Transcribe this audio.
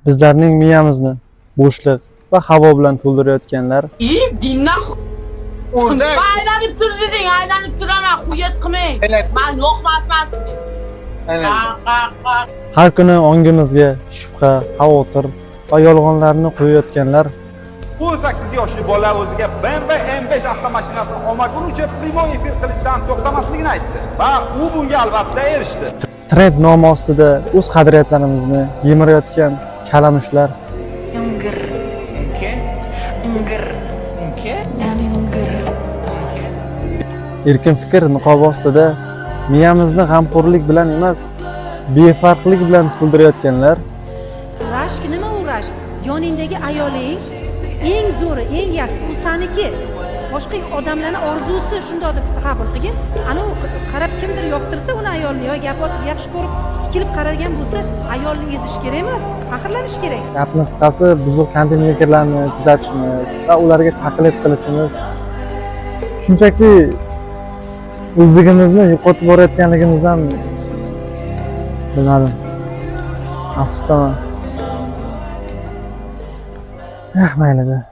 Bizlarning miyamizni bo'shliq va havo bilan to'ldirayotganlar. Dindan O'rdak. Aylanib tur deding, aylanib turaman, xuyat qilmang. Man lo'qmasman sizga. Har kuni ongimizga shubha, xavotir va yolg'onlarni qo'yayotganlar. 18 yoshli bola o'ziga BMW M5 avtomashinasini olmagunicha prямой efir qilishdan to'xtamasligini aytdi va u bunga albatta erishdi. Trend nomi ostida o'z qadriyatlarimizni yemirayotgan kalamushlar. Ngr. Ngr. Dame un gr. Erkin fikr niqobi ostida miyamizni g'amxo'rlik bilan emas, befarqlik bilan to'ldirayotganlar. Rashk nima u rashk? Yoningdagi ayoling eng zo'ri, eng yaxshisi, u saniki. Boshqa odamlarni orzusi shundoq deb qabul qilgin. Ana u qarab kimdir yoqtirsa uni ayolni yo gap otib yaxshi ko'rib tikilib qaragan bo'lsa, ayolni ezish kerak emas, faxrlanish kerak. Gapni qisqasi, buzuq kontent mekerlarni kuzatishimiz va ularga taqlid qilishimiz shunchaki o'zligimizni yo'qotib borayotganligimizdan, bilmadim, afsusdaman. Eh, maylida.